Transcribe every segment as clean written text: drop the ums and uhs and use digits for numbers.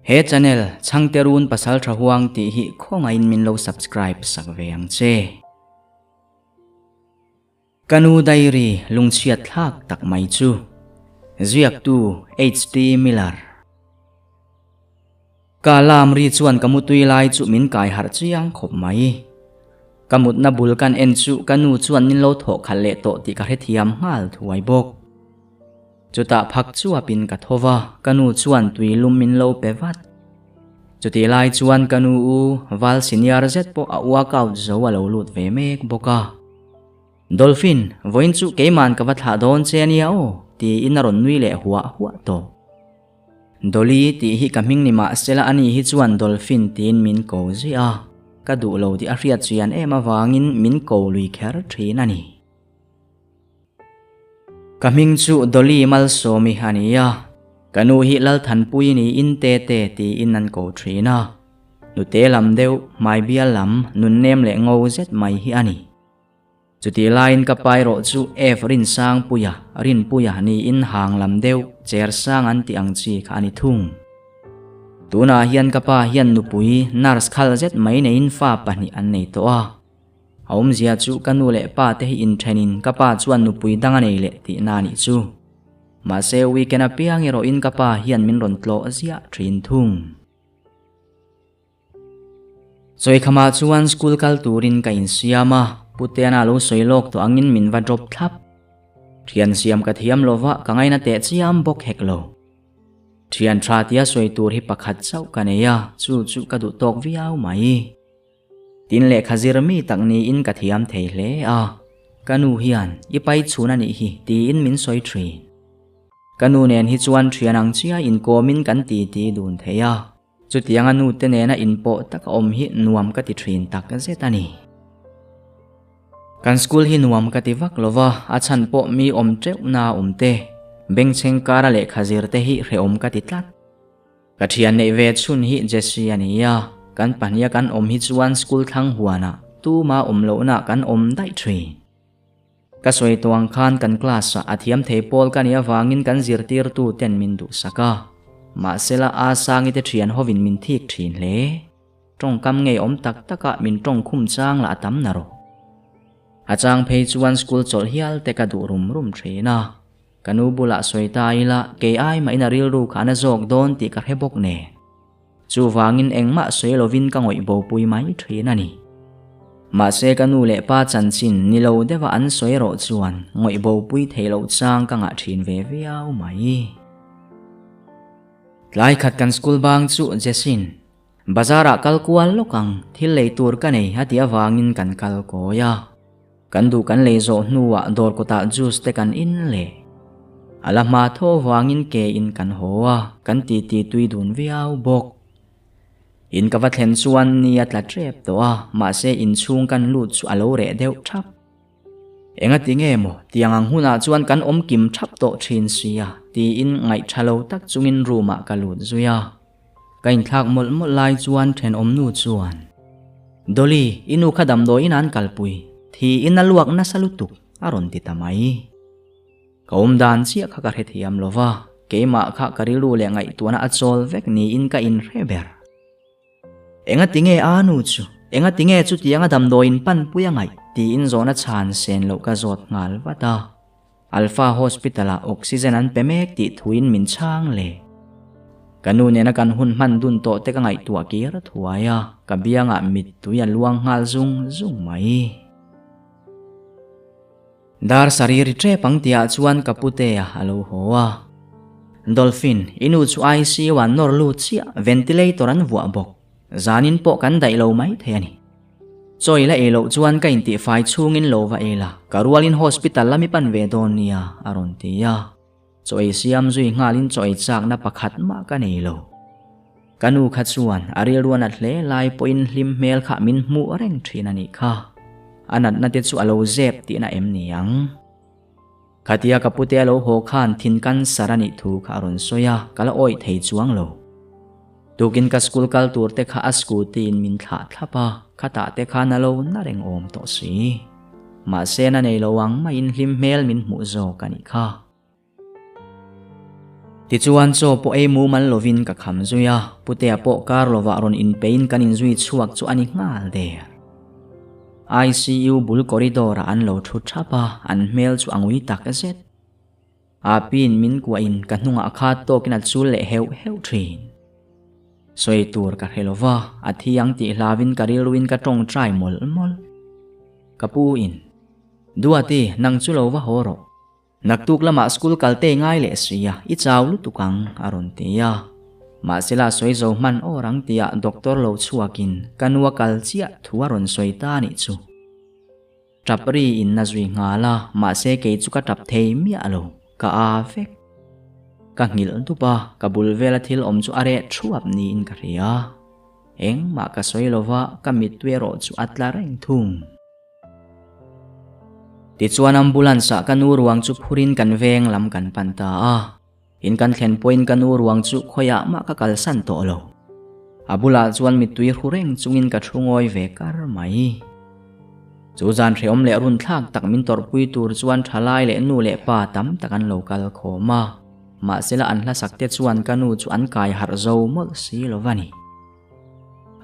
He channel Chhangte Run Pasaltha Huang tih hi khawngaihin min lo subscribe sak ve ang che. Ka nu diary lungchhiat thlak tak mai chu. Ziaktu HT Miller. Ka alarm ri chuan ka mutui lai chu min kai harh chiang khawp mai. Ka mutna bul kan en chu ka nu chuan min lo thawh khalh leh tawh tih ka hrethiam nghal thuai bawk. Chutah phak chuapin ka tho va, ka nu chuan tui lum min lo pe vat. Chutih lai chuan ka nu u val senior zet pawh a workout zo a lo lut ve mek bawk a. Dolphin, vawiin chu keiman ka va thlah dawn che ania aw, tiin a rawn nui leh huah huah tawh. Dolly tih hi ka hming ni mah sela ani hi chuan Dolphin tiin min ko zui a, ka duh lo tih a hriat chian em avangin min ko lui kher thin a ni. Ka hming chu Dolly Malsawmi a ni a, ka nu hi Lalthanpui niin Tete tiin an ko thin a, nute lam deuh, hmai bial lam, nunnem leh ngo zet mai hi a ni. Chutih laiin ka pa erawh chu F Rinsangpuia, Rinpuia niin hang lam deuh, cher sang an tih ang chi kha a ni thung. Tunah hian ka pa hian nupui, nurse khal zet mai neiin fa pahnih an nei tawh a. A awmzia chu ka nu leh pa te hi inthenin ka pa chuan nupui dang a nei leh tihna a nih chu. Mahse weekend apiang erawhin ka pa hian min rawn tlawh ziah thin thung. Sawikhamah chuan school kal turin ka insiam a, Putena lo sawi lawk tawh angin min va drop thlap. Thian siam ka thiam lova ka ngaina teh chiam bawk hek lo. Thian tha tia sawi tur hi pakhat chauh ka nei a, chu chu ka duh tawk viau mai. Tin lehkha zir mi tak niin ka thiam thei hle a, ka nu hian i pai chhun a nih hi tiin min sawi thin. Ka nu nen hi chuan thian ang chiah inkawmin kan titi dun thei a. Chutianga nute nena inpawh taka awm hi nuam ka ti thin tak zet a ni. Kan school hi nuam ka ti vak lo va, a chhan pawh mi awm teuhna awm te, bengchheng kara lehkha zir te hi hrehawm ka ti tlat. Ka thian neih ve chhun hi Jessie a ni a, kan pahniha kan awm hi chuan school thlang huanah tuma awm lohna kan awm daih thin. Ka sawi tawh ang khan kan class ah a thiam thei pawl ka nih avangin kan zirtirtu ten min duhsak a, mahsela a sangi te thian hovin min thik thin hle. Tawngkam ngei awm tak takah min tawng khum chang lah a tam na rawh. A chang phei chuan school chawlh hial te ka duh rum rum thin a, ka nu bulah sawi ta ila kei ai mahin a rilru kha a na zawk dawn tih ka hre bawk nen. Chuvangin engmah sawi lovin ka ngawih bopui mai thin a ni. Mahse ka nu leh pa chanchin ni lo deuha an sawi erawh chuan ngawih bopui thei loh chang ka ngah thin ve viau mai. Tlai khat kan school bang chu Jessin, Bazar ah kal kual lawk ang, thil lei tur ka nei a tih avangin kan kal kawi a. Kan duh kan lei zawh hnuah dawr kawtah juice te kan in leh. A la hma tho vangin ke in kan haw a, kan titi tui dun viau bawk. In ka va thlen chuan ni a tla tep tawh a, mahse inchhung kan lut chu a lo reh deuh thap. Engati nge maw tiang ang hunah chuan kan awm kim thap tawh thin sia tiin ngaihtha lo tak chungin room ah ka lut zui a. Ka inthlak mawlh mawlh lai chuan thenawmnu chuan, Dolly, i nu kha damdawiin an kalpui, thi in a luak nasa lutuk, a rawn ti ta mai. Ka awm dan chiah kha ka hrethiam lo va, keimah kha ka rilru leh ngaihtuahna a chawl vek niin ka inhre ber. Engati nge a nu chu? Engati nge chutianga damdawiin panpui a ngaih? tiin zawhna chhan sen loh ka zawt nghal vat a. Alpha Hospital ah oxygen an pe mek tih thuin min chhang le. Ka nu nena kan hun hman dun tawh te ka ngaihtuah kir thuai a, ka biangah mittui a luang nghal zung zung mai. Dar sarih ri tep ang tihah chuan ka putea a lo haw a. Dolphin, i nu chu ICU ah nawr lut chiah, ventilator an vuah bawk. Zanin pawh kan daih lo mai thei a ni. Chaw i la ei loh chuan ka intihfai chhungin lo va ei la, ka rualin hospital lam i pan ve dawn nia, a rawn ti a. Chaw ei siam zui nghalin chaw ei chakna pakhat mah ka nei lo. Ka nu kha chuan a rilru a nat hle lai pawhin hlim hmel kha min hmuh reng thin a nih kha. A natna te chu a lo zep tihna em ni ang? Khatia ka pute a lo haw khan thin cancer a nih thu kha a rawn sawi a, ka la awih thei chuang lo. Tukin ka school kal tur te kha a scooty in min thlah thlap a, khatah te khan a lo na reng awm tawh si. Mahse na nei lo ang maiin hlim hmel min hmuh zawk a nih kha. Tichuan chaw pawh ei mumal lovin ka kham zui a, Putea pawh kar lovah rawn inpeiin kan inzui chhuak chu a ni nghal der. ICU bul corridor ah an lo thu thap a, an hmel chu a ngui tak zet. Apiin min kuahin ka hnungah khat tawkin a chul leh heuh heuh thin. Sawi tur ka hre lova, a thi ang tih hlauin ka rilruin ka tawngtai mawlh mawlh. Ka pu in, Duati, nang chu lo va haw rawh. Naktuk lamah school kal te ngai leh si a, i chau lutuk ang, a rawn ti a. Mahsela sawi zo hman awr ang tia doctor lo chhuakin ka nu a kal chiah thu a rawn sawi ta nih chu. Tap ri in na zui nghal a, mahse kei chu ka tap thei miah lo, ka a vek. Ka nghilh dup a, ka bul vela thil awm chu a reh thuap niin ka hria. Engmah ka sawi lova, ka mittui erawh chu a tla reng thung. Tichuan ambulance ah ka nu ruang chu phurin kan veng lam kan pan ta a. In kan thlen pawhin ka nu ruang chu khawiah mah ka kalsan tawh lo. A bulah chuan mittui hru reng chungin ka thu ngawi ve kar mai. Chu zan hrehawm leh runthlak tak min tawrhpui tur chuan thalai leh nu leh pa tam tak an lo kal khawm a. Mahsela an hlasak te chuan ka nu chu an kai harh zo mawlh si lo va ni.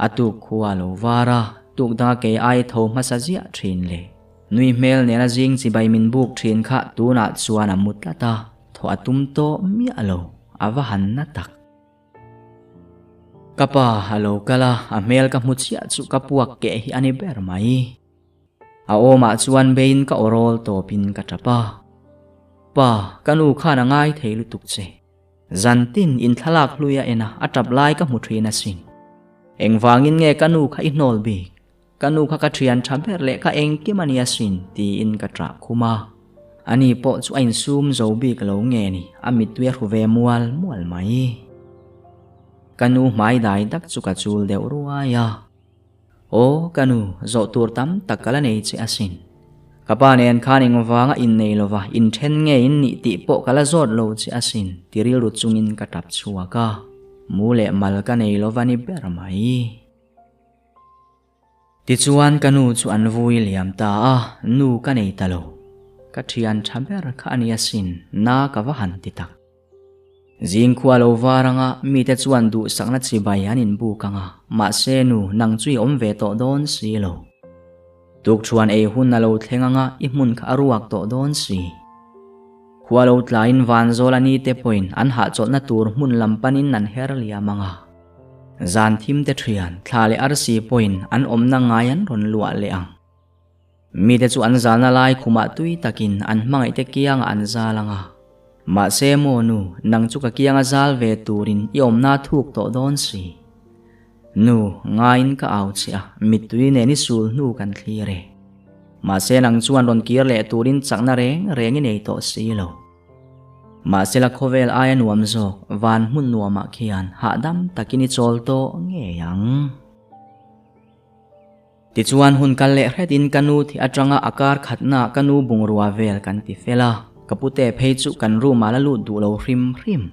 A tuk khua lo var a, tuk danga kei ai tho hmasa ziah thin le. Nui hmel nena zing chibai min buk thin kha tunah chuan a mu tlat a, thaw a tum tawh miah lo, a va han na tak. Ka pa a lo kal a, a hmel ka hmu chiah chu ka puak keh hi a ni ber mai. A awmah chuan beiin ka awrawl tawpin ka tap a. Pa, ka nu khan a ngai thei lutuk che. Zantin in thlalak hlui a en a, a tap lai ka hmu thin asin. Engvangin nge ka nu kha i hnawl bik? Ka nu kha ka thian tha ber leh ka engkim a ni asin, tiin ka ṭah khum a. Ani pawh chu a insum zo bik lo nge ni, a mittui a hru ve mual mual mai. Ka nu hmai dai dak chu ka chul deuh ruai a. Aw, ka nu, zawh tur tam tak ka la nei che asin. Ka pa nen khan engvanga innei lova inthen nge in nih tih pawh ka la zawt lo che asin, ti rilru chungin ka tap chhuak a. Mu leh mal ka nei lova ni ber mai. Tichuan ka nu chu an vui liam ta a, nu ka nei ta lo. Ka thian tha ber kha a ni asin, na ka va han ti tak. Zingkhua lo var anga mite chuan duhsakna chibai an inbuk anga, mahse nu, nang chu i awm ve tawh dawn si lo. Tukṭhuan ei hun a lo thleng anga i hmun kha a ruak tawh dawn si. Khua lo tlaiin vanzawl a nite pawhin an hahchawlhna tur hmun lam panin an her liam anga. Zan thimte ṭhian, thla leh arsi pawhin an awmna ngai an rawn luah leh ang. Mite chu an zalna lai khumah tui takin an hmangaihte kiangah an zal ang a. Mahse maw nu, nang chu ka kianga zal ve turin i awmna thuk tawh dawn si. Nu, ngaiin ka au che a, mittui nen i sul hnu kan thlir e. Mahse nang chuan rawn kir leh turin chakna reng reng i nei tawh si lo. Mahse la khawvel aia nuam zawk van hmun nuamah khian hahdam takin i chawl tawh ngei ang. Tichuan hun kal leh hretin ka nu thi atanga a kar khatna ka nu bungrua vel kan ti fel a, ka pute phei chu kan room ah la lut duh lo hrim hrim.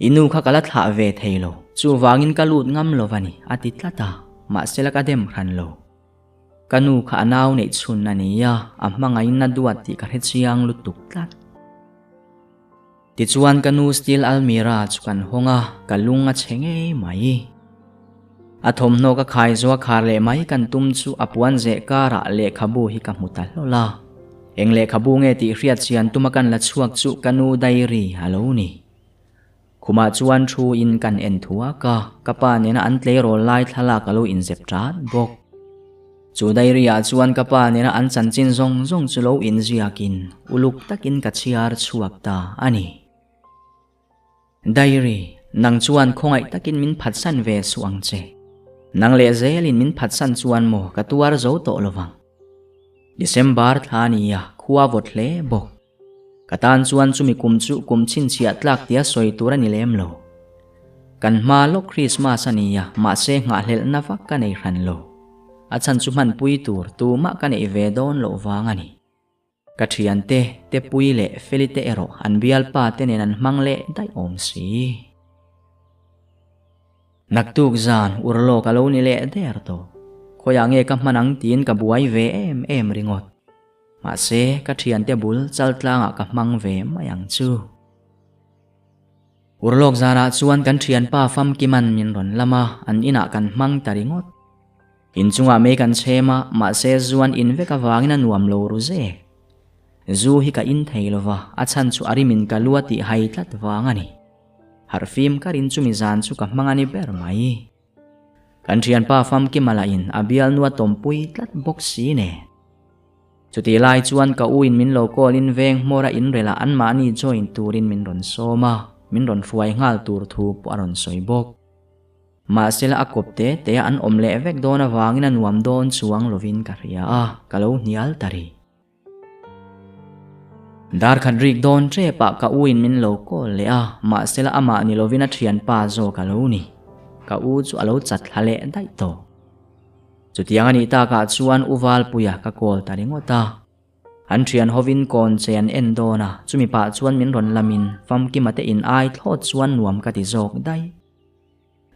I nu kha ka la thlah ve thei lo, chuvangin ka lut ngam lo va ni, a ti tlat a, mahse la ka dem hran lo. Ka nu kha a nau neih chhun a ni a, a hmangaihin a duat tih ka hre chiang lutuk tlat. Tichuan ka nu steel almirah chu kan hawng a, ka lung a chhe ngei mai. A thawmhnaw ka khai zo a khar leh mai kan tum chu a puan zeh karah lehkhabu hi ka hmu ta hlawl a. Eng lehkhabu nge tih hriat chian tuma kan la chhuak chu ka nu diary a lo ni. Khumah chuan thu in kan en thuak a, ka pa nena an tleirawl lai thlalak a lo inzep tat bawk. Chu diary ah chuan ka pa nena an chanchin zawng zawng chu lo inziakin uluk takin ka chhiar chhuak ta a ni. Diary, nang chuan khawngaih takin min phatsan ve suh ang che. Nang leh zelin min phatsan chuan maw ka tuar zo tawh lovang. December thla nia khua vawt hle bawk. Ka tan chuan chumi kum chu kum chhinchhiah tlak tia sawi tur a ni lem lo. Kan hma lawk Christmas a nia, mahse nghahhlelhna vak ka nei hran lo. A chhan chu hmanpui tur tumah ka neih ve dawn loh vang a ni. Ka thiante, Tepui leh Feli te erawh an bialpa te nen an hmang leh daih awm si. Naktuk zan urlawk a lo ni leh der tawh. Khawiah nge ka hman ang tiin ka buai ve em em ringawt. Mahse, ka thiante bul chaltlangah ka hmang ve mai ang chu. Urlawk zanah chuan kan thianpa Famkiman min rawn lam a, an inah kan hmang ta ringawt. Inchungah mei kan chhem a, mahse zuan in vek avangin a nuam lo ru zek. Zu hi ka in thei lova, a chhan chu a rimin ka lu a tih hai tlat vang a ni. Harhfim karin chumi zan chu ka hmang a ni ber mai. Kan thianpa Famkima lahin a bialnu a tawmpui tlat bawk si nen. Chutih lai chuan ka u in min lo call in veng hmawra inrel ah anmahni join turin min rawn sawm a, min rawn hruai nghal tur thu pawh a rawn sawi bawk. Mahsela a kawp te te a an awm leh vek dawn avangin a nuam dawn chuang lovin ka hria a, ka lo hnial ta rih. Dar khat rik dawn tep ah ka u in min lo call leh a, mahsela amah ni lovin a thianpa zawk a lo ni. Ka u chu a lo chat thla leh daih tawh. Chutiang a nih takah chuan U Valpuia ka call ta ringawt a. An thian hovin kawn che an en dawn a, chumi pah chuan min rawn lamin Famkima te in ai thlawt chuan nuam ka ti zawk daih.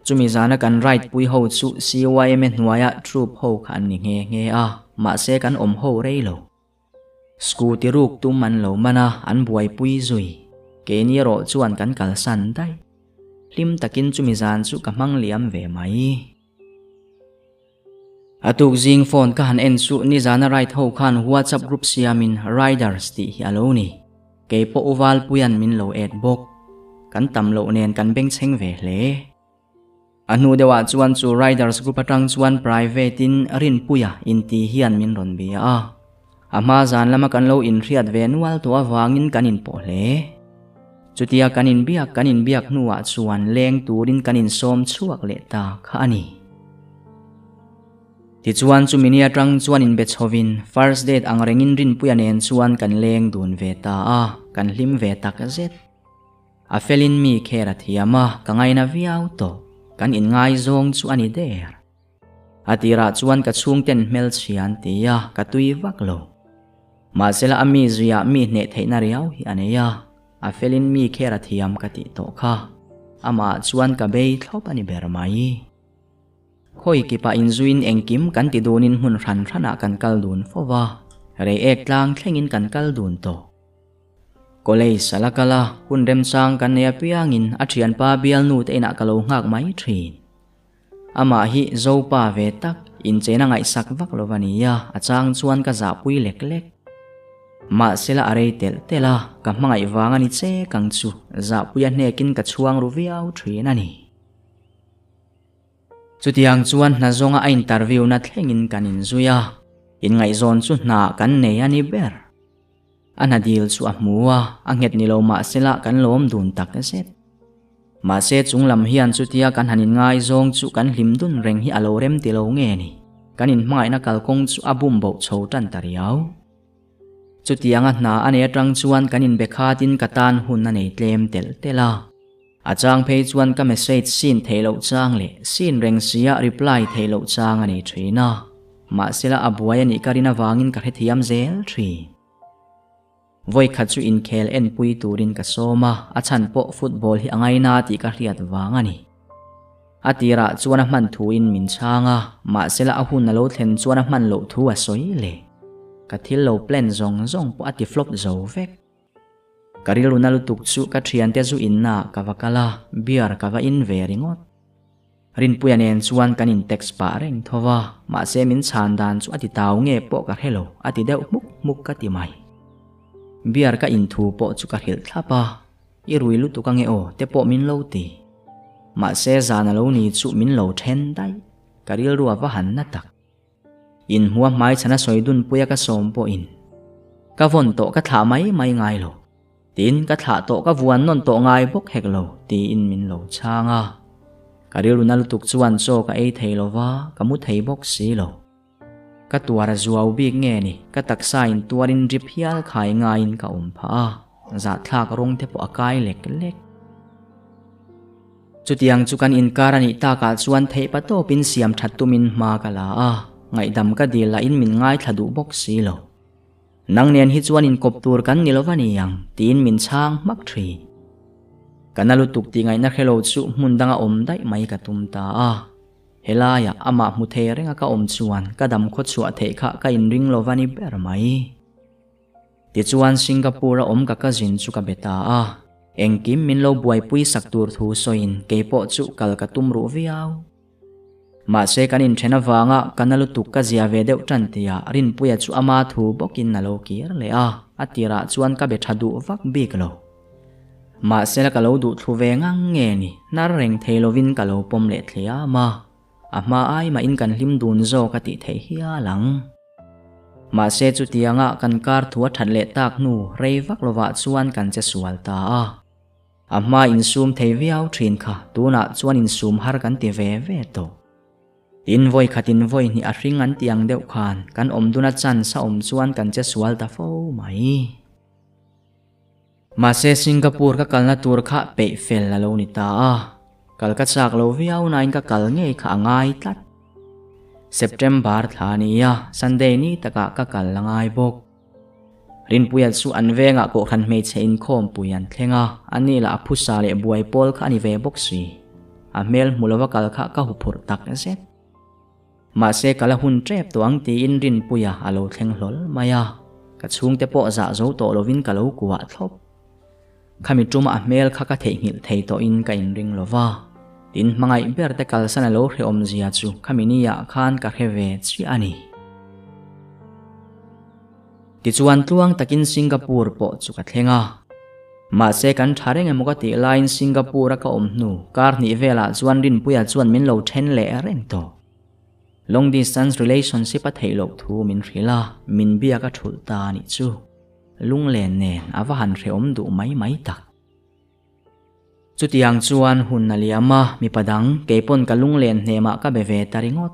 Chumi zana kan ride pui ho chu CYMA hnuaia troop ho kha an ni nghe nghe a, mahse kan awm ho rei lo. Scooty ruk tum an lo man a, an buaipui zui. Keini erawh chuan kan kalsan daih. Hlim takin chumi zan chu ka hmang liam ve mai. A tuk zing phone ka han en chu nizana ride ho khan WhatsApp group siamin Riders tih hi a lo ni. Kei pawh U Valpuia'n min lo et bawk. Kan tam loh nen kan bengchheng ve hle. A hnu deuhah chuan chu Riders group atang chuan private in Rinpuia inti hian min rawn bia a. A hma zan lama kan lo inhriat ve nual tawh avangin kan inpawh hle. Chutia kan inbiak kan inbiak hnuah chuan leng turin kan insawm chhuak leh ta kha a ni. Tichuan chumi ni atang chuan inbe chhovin first date ang rengin Rinpuia nen chuan kan leng dun ve ta a, kan hlim ve tak zet. A felin mi kher a thiam a, ka ngaina viau tawh. Kan inngaizawng chu a ni der. A tirah chuan ka chhungten hmelchhia an ti a, ka tui vak lo. Mahsela a mi zuiah mi hneh theihna riau hi a nei a, a felin mi kher a thiam ka tih tawh kha. Amah chuan ka bei thlawp a ni ber mai. Khawi kipah inzuiin engkim kan ti dunin hmun hran hranah kan kal dun fo va, reiek tlang thlengin kan kal dun tawh. College a la kal a, hun remchang kan nei apiangin a thianpa bialnu te inah ka lo nghak mai thin. Amah hi Zopa ve tak, incheina ngaihsak vak lo va nia, a chang chuan ka zahpui lek lek. Mahsela a rei telh telh a, ka hmangaih vang a ni che kang chu, zahpui a hnekin ka chhuang ru viau thin a ni. Chutiang chuan hna zawnga a interview na thlengin kan inzui a, inngaihzawn chu hna kan nei a ni ber. A hna dil chu a hmu a, a nghet ni lo mahsela kan lawm dun tak zet. Mahse chung lam hian chutia kan han inngaizawng chu kan hlim dun reng hi a lo rem ti lo nge ni? Kan inhmangaihna kalkawng chu a bum boh chho tan ta riau. Chutianga hna a nei atang chuan kan inbe khatin ka tan hun a nei tlem telh telh a. A chang phei chuan ka message sin theih loh chang leh sin reng sia reply theih loh chang a nei thin a. Mahsela a buai a nih ka rin avangin ka hrethiam zel thin. Vawikhat chu inkhel enpui turin ka sawm a, a chhan pawh football hi a ngaina tih ka hriat vang a ni. A tirah chuan a hman thuin min chhang a, mahsela a hun a lo thlen chuan a hman loh thu a sawi leh. Ka thil lo plan zawng zawng pawh a ti flop zo vek. Ka rilru na lutuk chu ka thiante zu inna ah ka va kal a, beer ka va in ve ringawt. Rinpuia nen chuan kan in text pah reng tho va, mahse min chhan dan chu a ti tau nge pawh ka hre lo, a ti deuh hmuk hmuk ka ti mai. Beer ka in thu pawh chu ka hrilh thlap a, I rui lutuk ange aw te pawh min lo ti. Mahse zan a lo ni chu min lo then daih, ka rilru a va han na tak. Inhmua hmaichhana sawi dunpuia ka sawm pawhin ka vawn tawh ka thlah mai mai ngai lo. Tin, ka thlah tawh ka vuan nawn tawh ngai bawk hek lo, tiin min lo chhang a. Ka rilru na lutuk chuan chaw ka ei thei lo va, ka mu thei bawk si lo. Ka tuar a zuau bik nge ni, ka taksa in tuarin drip hial khai ngaiin ka awm phah a, zahthlak rawng te pawh a kai lek lek. Chutiang chu kan inkar a nih takah chuan theihpa tawpin siam that tumin hma ka la a, ngaihdam ka dil lahin min ngaithla duh bawk si lo. Nang nen hi chuan inkawp tur kan ni lo va ni ang, tiin min chhang hmak thin. Ka na lutuk tih ngaihna hre lo chu hmun danga awm daih mai ka tum ta a. Helaiah amah hmu thei renga ka awm chuan ka dam khawchhuah theih kha ka inring lo va ni ber mai. Tichuan Singapore-a awm ka cousin chu ka be ta a. Engkim min lo buaipui sak tur thu sawiin keipawh chu kal ka tum ruh viau. Mahse kan inthen avanga ka na lutuk ka zia ve deuh tan tia Rinpuia chu ama thu bawkin a lo kir leh a, a tirah chuan ka be tha duh vak bik lo. Mahse la ka lo duh thlu ve ngang nge ni, hnar reng thei lovin ka lo pawm leh thliam a, a hma ai mahin kan hlim dun zawk a tih theih hial ang. Mahse chutianga kan kar thu a that leh tak hnu rei vak lovah chuan kan che sual ta a. A hma insum thei viau thin kha tunah chuan insum har kan ti ve ve tawh. Tin vawi khatin vawi hnih a hring an ti ang deuh khan kan awm duna chance a awm chuan kan che sual ta fo mai. Mahse Singapore ka kalna tur kha peih fel a lo ni ta a, kal ka chak lo viau nain ka kal ngei kha a ngai tlat. September thla a ni a, Sunday ni takah ka kal a ngai bawk. Rinpuia chu an vengah kohhran hmeichhe inkhawmpui an thleng a, ani lah a phusa leh buai pawl kha a ni ve bawk si. A hmel hmu lova kal kha ka huphurh tak zet. Mahse ka la hun tep tawh ang tiin Rinpuia a lo thleng hlawl mai a, ka chhungte pawh zah zo tawh lovin ka lo kuah thlawp. Khami tuma a hmel kha ka theihnghilh thei tawhin ka inring lo va, tin hmangaih ber te kalsan a lo hrehawm zia chu khami niah khan ka hre ve chiah a ni. Tichuan tluang takin Singapore pawh chu ka thleng a. Mahse kan tha reng emaw ka tih laiin Singapore a ka awm hnu kar hnih velah chuan Rinpuia chuan min lo then leh reng tawh. Long distance relationship a theih loh thu min hrilh a, min biak a thulh ta a nih chu. Lunglen nen a va han hrehawm duh mai mai tak. Chutiang chuan hun a liam a, mipa dang keipawn ka lunglen hnemah ka be ve ta ringawt.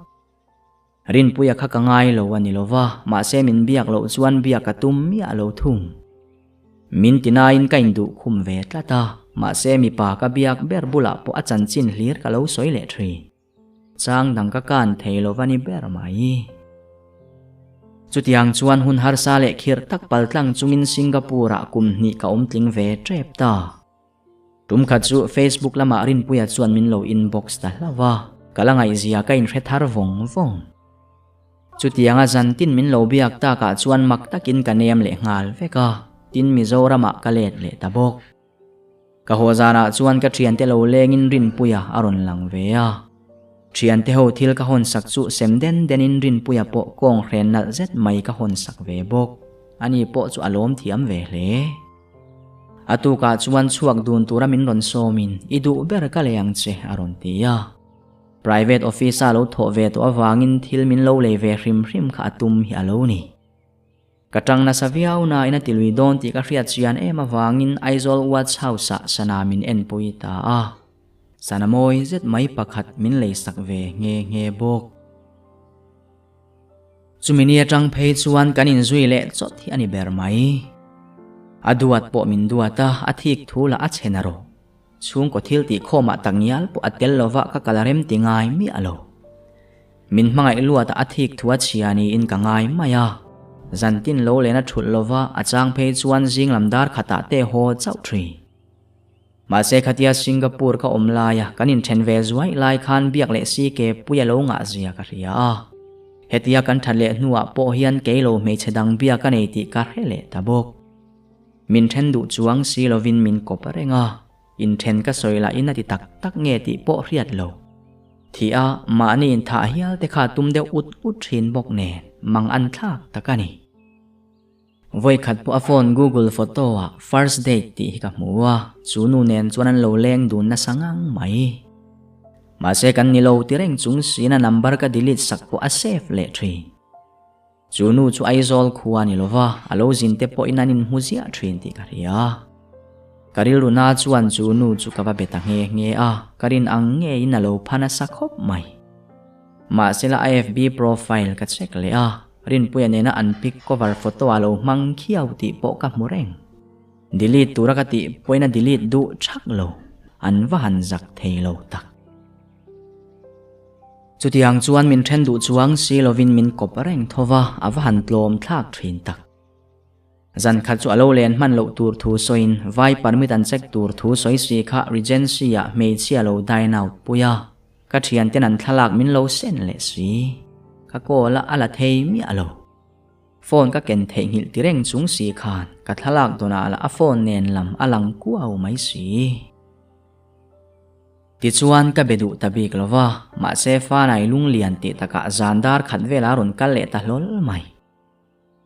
Rinpuia kha ka ngai lo a ni lo va, mahse min biak loh chuan biak ka tum miah lo thung. Min tinain ka induh khum ve tlat a, mahse mipa ka biak ber bulah pawh a chanchin hlir ka lo sawi leh thin. Chang dang ka kan thei lo va ni ber mai. Chutiang chuan hun harsa leh khirh tak paltlang chungin Singapore-ah kum hnih ka awm tling ve tep ta. Tum khat chu Facebook lamah Rinpuia chuan min lo inbox ta hlauh a, ka la ngaihzia ka inhre thar vawng vawng. Chutianga zantin min lo biak takah chuan mak takin ka nem leh nghal vek a, tin Mizoramah ka let leh ta bawk. Ka haw zanah chuan ka thiante lo lengin Rinpuia a rawn lang ve a. Thiante ho thil ka hawnsak chu sem den denin Rinpuia pawh kawng hren nalh zet mai ka hawnsak ve bawk. Ani pawh chu a lawm thiam ve hle. A tukah chuan chhuak dun tura min rawn sawmin i duh ber ka lei ang che a rawn ti a. Private office-a lo thawh ve tawh avangin thil min lo lei ve hrim hrim kha a tum hi a lo ni. Ka tang nasa viau nain a tilui dawn tih ka hriat chian em avangin Aizawl Watch House-ah sana min enpui ta a. Sana mawi zet mai pakhat min leisak ve nghe nghe bawk. Chumi ni atang phei chuan kan inzui leh chawt hi a ni ber mai. A duat pawh min duat a, a thik thu lah a chhe na rawh. Chhungkaw thil tih khawmah tak ngial pawh a tel lova ka kal rem ti ngai miah lo. Min hmangaih luatah a thik thu a chhia niin ka ngai mai a. Zantin lo len a thulh lova a chang phei chuan zing lam dar khatah te haw chauh thin. Mahse khatia Singapore ka awm laia kan inthen ve zuai lai khan biak leh si ke pui a lo ngah zia ka hria a. Hetia kan that leh hnuah pawh hian kei lo hmeichhe dang biak a nei tih ka hre leh ta bawk. Min then duh chuang si lovin min kawp reng a, inthen ka sawi lahin a ti tak tak nge tih pawh hriat lo. Thih a, mahni inthah hial te kha tum deuh ut ut thin bawk nen mang an thlak tak a ni. Vawikhat pawh a phone Google photo ah first date tih hi ka hmu a, chu nu nen chuan an lo leng dun nasa ngang mai. Mahse kan ni lo ti reng chung siin a number ka delete sak pawh a save leh thin. Chu nu chu Aizawl khua ni lova, a lo zin te pawhin an inhmu ziah thin tih ka hria. Ka rilru na chuan chu nu chu ka va be ta nghe nghe a, ka rin ang ngeiin a lo pha nasa khawp mai. Mahsela a FB profile ka check leh a, Rinpuia nena an pic cover photo a lo hmang khiau tih pawh ka hmu reng. Delete tura ka tih pawhin a delete duh thak lo, an va han zak thei lo tak. Chutiang chuan min then duh chuang si lovin min kawp reng tho va, a va han tlawm thlak thin tak. Zan khat chu a lo len hman loh tur thu sawiin vai permit an check tur thu sawi si kha Regency-ah hmeichhia lo dine out pui a, ka thianten an thlalak min lo sen leh si. Ka call a, a la thei miah lo. Phone ka ken theihnghilh ti reng chung si khan ka thlalak dawnah lah a phone nen lam a lang kuau mai si. Tichuan ka be duh ta bik lo va, mahse Fanai lunglian tih takah zan dar khat velah a rawn kal leh ta hlawl mai.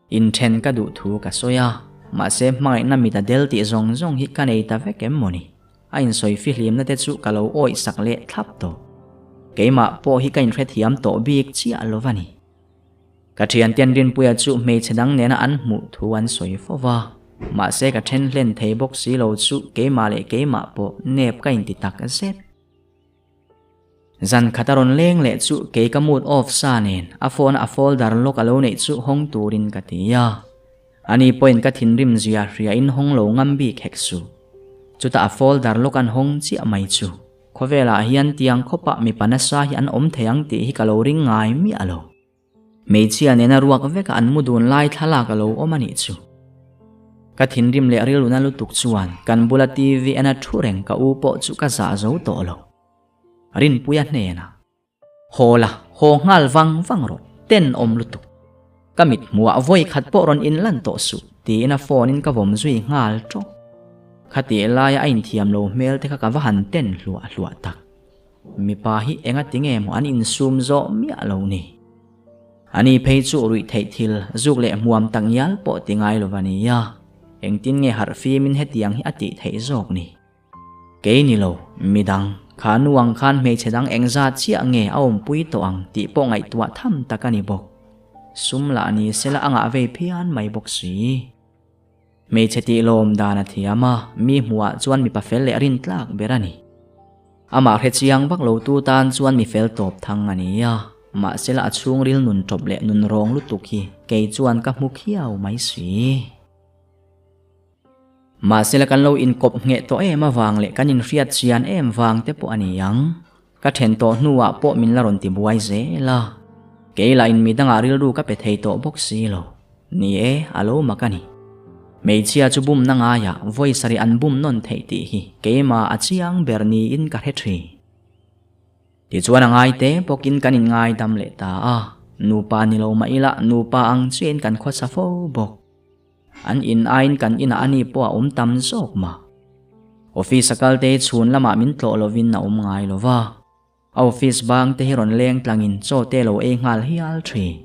Inthen ka duh thu ka sawi a, mahse hmangaihna mit a del tih zawng zawng hi ka nei ta vek em mawni? A insawi fihlimna te chu ka lo awih sak leh thlap tawh. Keimah pawh hi ka inhrethiam tawh bik chiah lo va ni. Ka thianten Rinpuia chu hmeichhe dang nena an hmuh thu an sawi fo va, mahse ka then hlen thei bawk si lo chu keimah leh keimah pawh nep ka inti tak zet. Zan khat a rawn leng leh chu kei ka mood off sa nen a phone a folder lock a lo neih chu hawng turin ka ti a. Ani pawhin ka thinrim zia hria in hawng lo ngam bik hek suh. Chutah a folder lock an hawng chiah mai chu khawvelah hian tiang khawpah mipa nasa hi an awm thei ang tih hi ka lo ring ngai miah lo. Hmeichhia nena ruak veka an mu dun lai thlalak a lo awm a nih chu. Ka thinrim leh rilruna lutuk chuan kan bula TV en a thu reng ka u pawh chu ka zah zo tawh lo. Rinpuia hnenah, Haw la, haw nghal vang vang rawh, tenawm lutuk. Ka mit hmuhah vawi khat pawh rawn inlan tawh suh, tiin a phone in ka vawm zui nghal tawk. Khatih laia a inthiam lo hmel te kha ka va han ten hluah hluah tak. Mipa hi enga tinge maw an insum zawh miah lo ni? Ani phei chu ruih theih thil zuk leh hmuam tak ngial pawh ti ngai lo va nia, engtin nge harh fimin hetiang hi a tih theih zawk ni? Kei ni lo, midang, kha nu ang khan hmeichhe dang engzat chiah nge a awmpui tawh ang tih pawh ngaihtuah tham tak a ni bawk. Sum lah ni sela a ngah vei phian mai bawk si. Hmeichhe tih lawm dan a thiam a, mi hmuhah chuan mipa fel leh rintlak ber a ni. Amah hre chiang vak lo tu tan chuan mi fel tawp thang a ni a, mahsela a chhungril nun tawp leh nun rawng lutuk hi kei chuan ka hmu khiau mai si. Mahsela kan lo inkawp ngheh tawh em avang leh kan inhriat chian em vang te pawh a ni ang. Ka then tawh hnuah pawh min la rawn ti buai zel a, kei lah in midangah rilru ka pe thei tawh bawk si lo. Ni e, a lo mak a ni. Hmeichhia chu bumna ngaiah vawi sarih an bum nawn theih tih hi keimah a chiang ber niin ka hre thin. Tichuan a ngaite bawkin kan inngaidam leh ta a, nupa ni lo mah ila nupa ang chiahin kan khawsa fo bawk. An in aiin kan inah ani pawh a awm tam zawk mah. Office a kal te hi chhun lamah min tlawh lovin a awm ngai lo va. A office bang te hi rawn leng tlangin chaw te lo ei nghal hial thin.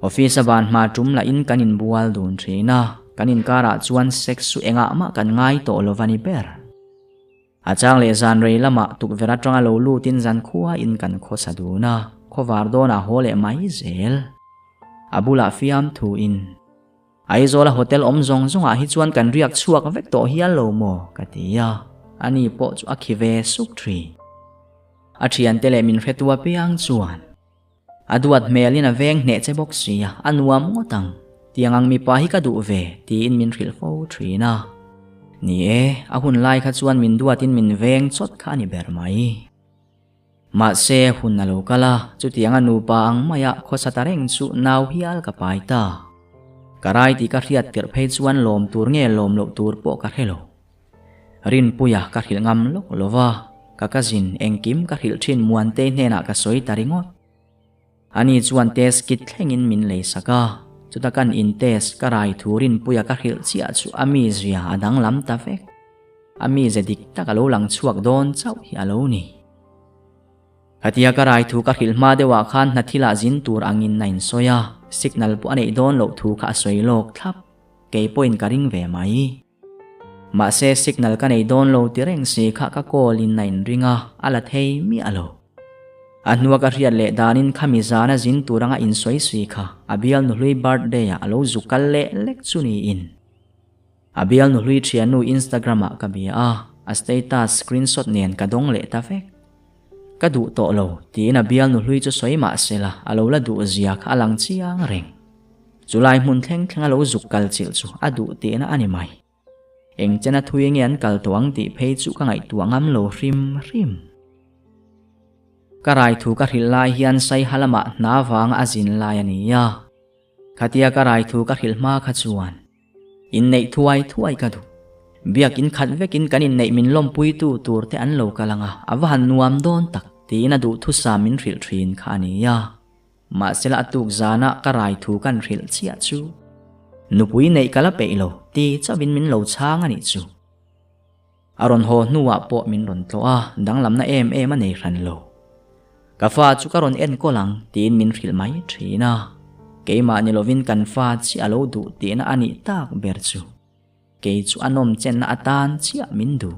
Office a van hma tum lahin kan inbual dun thin a, kan inkarah chuan sex chu engah mah kan ngai tawh lo va ni ber. A chang leh zan rei lamah tukverh atanga lo lutin zankhua in kan khawsa dun a, khawvar dawnah haw leh mai zel. A bulah fiam thu in. Aizawla hotel awm zawng zawngah hi chuan kan riak chhuak vek tawh hial lo maw? ka ti a, ani pawh chu a khi ve suk thin. A thiante leh min hretu apiang chuan a duat hmelin a veng hneh che bawk sia, a nuam ngawt ang. Tiang ang mipa hi ka duh ve, tiin min hrilh fo thin a. Ni e, a hun lai kha chuan min duatin min veng chawt kha a ni ber mai. Mahse, hun a lo kal a, chutianga nupa ang maia khawsa ta reng chu nau hial ka pai ta. Ka rai tih ka hriat tirh phei chuan lawm tur nge lawm loh tur pawh ka hre lo. Rinpuia ka hrilh ngam lawk lo va, ka cousin engkim ka hrilh thin Muantei hnenah ka sawi ta ringawt. Ani chuan test kit thlengin min lei sak a, chuta kan in test ka rai thu Rinpuia ka hrilh chiah chu a mizia a danglam ta vek. A mize dik tak a lo lang chhuak dawn chauh hi a lo ni. Khatia ka rai thu ka hrilh hma deuhah khan hna thilah zin tur angin a insawi a, signal pawh a neih dawn loh thu kha a sawi lawk thlap. Kei pawhin ka ring ve mai. Mahse signal ka nei dawn lo ti reng si kha ka call in a inring a, a la thei miah lo. A hnua ka hriat leh danin khami zana zin tur anga insawi si kha a bial nuhlui birthday ah a lo zu kal leh lek chu niin. A bial nuhlui thiannu Instagram ah ka bia a, a status screenshot nen ka dawng leh ta vek. Ka duh tawh lo tiin a bial nuhlui chu sawi mah sela a lo la duh zia kha a lang chiang reng. Chulai hmun thleng thleng a lo zuk kal chilh chu a duh tihna a ni mai. Eng chena thui nge an kal tawh ang tih phei chu ka ngaihtuah ngam lo hrim hrim. Ka rai thu ka hrilh lai hian Saiha lamah hna vanga a zin lai a ni a. Khatia ka rai thu ka hrilh hma kha chuan inneih thuai thuai ka duh. Biakin khat vekin kan inneih min lawmpuitu tur te an lo kal ang a, a va han nuam dawn tak tiin a duhthusam min hrilh thin kha a ni a. Mahsela a tuk zana ka rai thu kan hrilh chiah chu nupui neih ka la peih lo ti chauhin min lo chhang a nih chu. A rawn haw hnuah pawh min rawn tlawh a, danglamna em em a nei hran lo. Ka fa chu ka rawn enkawl ang tiin min hrilh mai thin a, keimah ni lovin kan fa chiah a lo duh tihna a nih tak ber chu. Kei chu a nawm chenna atan chiah min duh.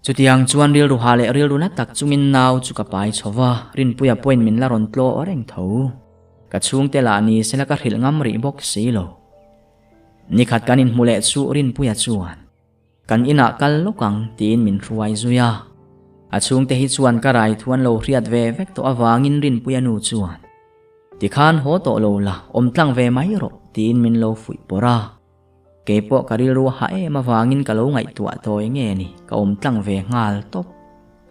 Chutiang chuan rilru ha leh rilru na tak chungin nau chu ka pai chho va, Rinpuia pawhin min la rawn tlawh reng tho. Ka chhungte lah ni sela ka hrilh ngam rih bawk si lo. Nikhat kan inhmu leh chu Rinpuia chuan, Kan inah kal lawk ang tiin min hruai zui a. A chhungte hi chuan ka rai thu an lo hriat ve vek tawh avangin Rinpuia nu chuan, Tikhan haw tawh lo la, awm tlang ve mai rawh tiin min lo fuih pawrh a. Kei pawh ka rilru a hah em avangin ka lo ngaihtuah tawi nge ni, ka awm tlang ve nghal tawp.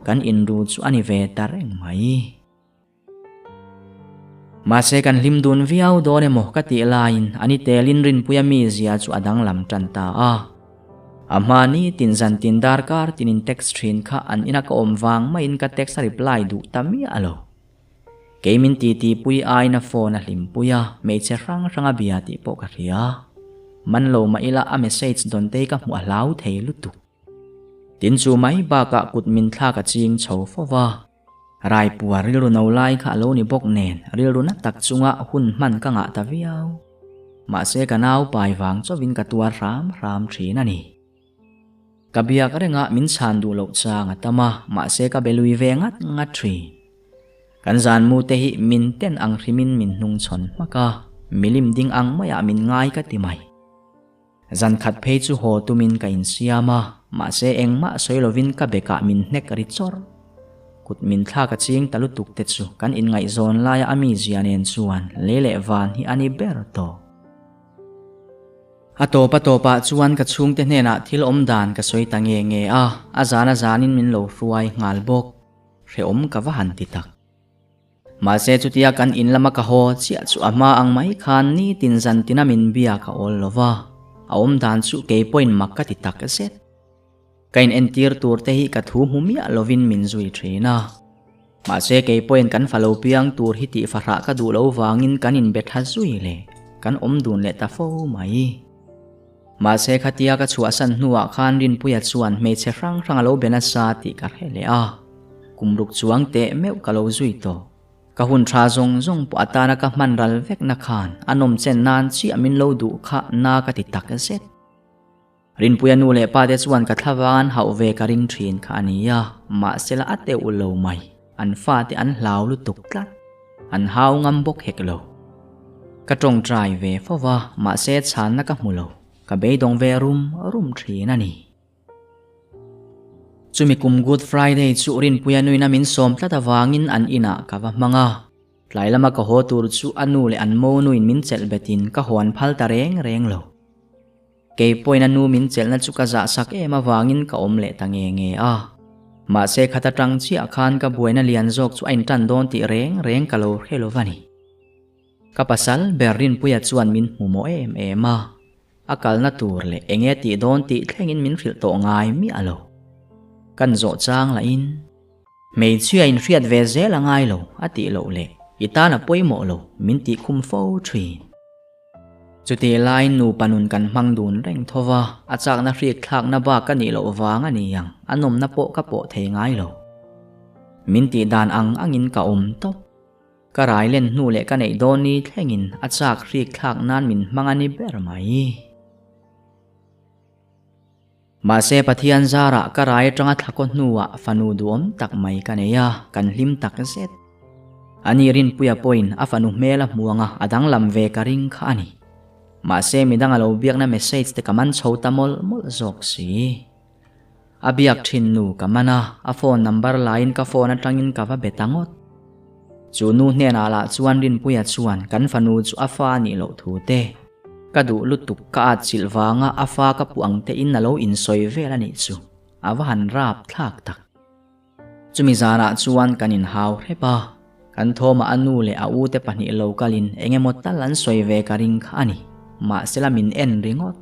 Kan inru chu a ni ve ta reng mai. Mahse kan hlim dun viau dawn emaw ka tih laiin a ni telin Rinpuia mizia chu a danglam tan ta a. A hma ni tin zan tin darkar tinin text thin kha an ina ka awm vang maiin ka text a reply duh ta miah lo. Kei min titi pui aiin a phone a hlimpui a, hmeichhe hrang hrang a bia tih pawh ka hria. Man lo mah ila a message dawn te hi ka hmuh a hlau thei lutuk. Tin chu mai bakah kut min thlak a ching chho fo va. Raipua rilru no lai kha a lo ni bawk nen rilru na tak chunga hun hman ka ngah ta viau. Mahse ka nau pai vang chauhin ka tuar hram hram thin a ni. Ka biak renga min chhan duh loh chang a tam a, mahse ka be lui ve ngat ngat thin. Kan zan mu te hi min ten ang hrimin min hnungchhawn hmak a, milim ding ang maiah min ngai ka ti mai. Zan khat phei chu haw tumin ka insiam a, mahse engmah sawi lovin ka bekah min hnek ri chawr. Kut min thlak a ching ta lutuk te chu kan inngaihzawn laia a mizia nen chuan lei leh van hi a ni ber tawh. A tawp a tawpah chuan ka chhungte hnenah thil awm dan ka sawi ta nge nge a, a zan a zanin min lo hruai nghal bawk. Hrehawm ka va han ti tak. Mahse chutia kan in lama ka haw chiah chu a hma ang mai khan nitin zan tina min bia ka awl lo va, a awm dan chu kei pawhin mak ka ti tak zet. Ka in entir tur te hi ka thu hmu miah lovin min zui thin a. Mahse kei pawhin kan fa lo piang tur hi tih fahrah ka duh lo vangin kan in be tha zui leh kan awm dun leh ta fo mai. Mahse khatia ka chhuahsan hnuah khan Rinpuia chuan hmeichhe hrang hrang a lo be nasa tih ka hre leh a. Kum ruk chuang teh meuh ka lo zui tawh. Ka hun tha zawng zawng pawh atana ka hman ral vekna khan a nawm chen nan chiah min lo duh kha na ka ti tak zet. Rinpuia nu leh pa te chuan ka thlavang an hauh ve ka ring thin kha a nia, mahsela a teuh lo mai. An fate an hlau lutuk tlat. An hau ngam bawk hek lo. Ka tawngtai ve fo va, mahse chhanna ka hmu lo. Ka beidawng ve rum rum thin a ni. Chumi kum Good Friday chu Rinpuia nuina min sawm tlat avangin an inah ka va hmang a. Tlai lama ka haw tur chu a nu leh an mo nuin min chelh betin ka hawn phal ta reng reng lo. Kei pawhin a nu min chelhna chu ka zahsak em avangin ka awm leh ta nge nge a. Mahse khat atang chiah khan ka buaina lian zawk chu a intan dawn tih reng reng ka lo hre lo va ni. Ka pasal ber Rinpuia chuan min hmu mawh em em a. A kalna tur leh enge tih dawn tih thlengin min hrilh tawh ngai miah lo. Kan zawh chang lahin, Hmeichhia in hriat ve zel a ngai lo a tih loh leh i tan a pawimawh lo min tih khum fo thin. Chutih laiin nupa nun kan hmang dun reng tho va, a chakna hrik thlakna bak ka nih loh vang a ni ang, a nawmna pawh ka pawh thei ngai lo. Min tih dan ang angin ka awm tawp. Ka rai len hnu leh ka neih dawn ni thlengin a chak hrik thlak nan min hmang a ni ber mai. Mahse Pathian zarah ka rai atanga thlakaw hnuah fanu duhawm tak mai ka nei a, kan hlim tak zet. Ani Rinpuia pawhin a fanu hmel a hmuang a, a danglam ve ka ring kha a ni. Mahse midang a lo biakna message te ka man chho ta mawlh mawlh zawk si. A biak thin nu ka man a, a phone number laiin ka phone atangin ka va be ta ngawt. Chu nu hnenah lah chuan Rinpuia chuan kan fanu chu a fa a nih loh thu te, ka duh lutuk ka at chilh vanga a fa ka puh ang tein a lo insawi vel a nih chu, a va han rap thlak tak. Chumi zanah chuan kan inhau hrep a, kan thawmah a nu leh a u te pahnih lo kalin eng emaw tal an sawi ve ka ring kha a ni, mahsela min en ringawt.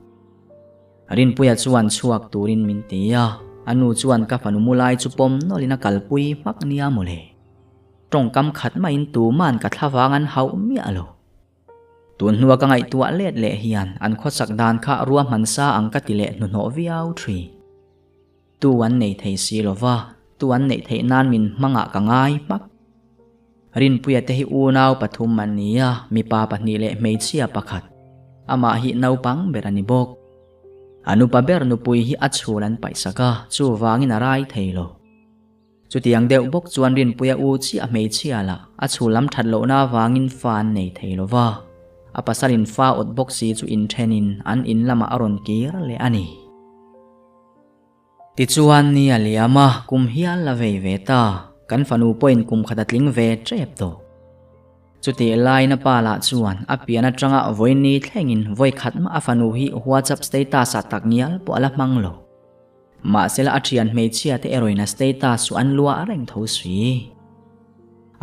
Rinpuia chuan chhuak turin min ti a, a nu chuan ka fanu mu lai chu pawm nawlhin a kalpui hmak nia mawle. Tawngkam khat maiin tuman ka thlavang an hauh miah lo. Tun hnua ka ngaihtuah let leh hian an khawsak dan kha ruahman sa ang ka ti leh hnuhnawh viau thin. Tu an nei thei si lo va, tu an neih theih nan min hmangah ka ngai hmak. Rinpuia te hi unau pathum an ni a, mipa pahnih leh hmeichhia pakhat. Amah hi naupang ber a ni bawk. A nupa ber nupui hi a chhul an paihsak a, chuvangin a rai thei lo. Chutiang deuh bawk chuan Rinpuia u chiah hmeichhia lah a chhul lam that lohna avangin fa an nei thei lo va, a pasalin fa awt bawk si chu inthenin an in lamah a rawn kir leh a ni. Tichuan ni a liam a, kum hial la vei ve ta, kan fanu pawhin kum khat a tling ve tep tawh. Chutih laiin a pa lah chuan a pian atanga vawiin thlengin vawi khat mah a fanu hi WhatsApp status ah takngial pawh a la hmang lo. Mahsela a thian hmeichhia te erawhin a status chu an luah reng tho si.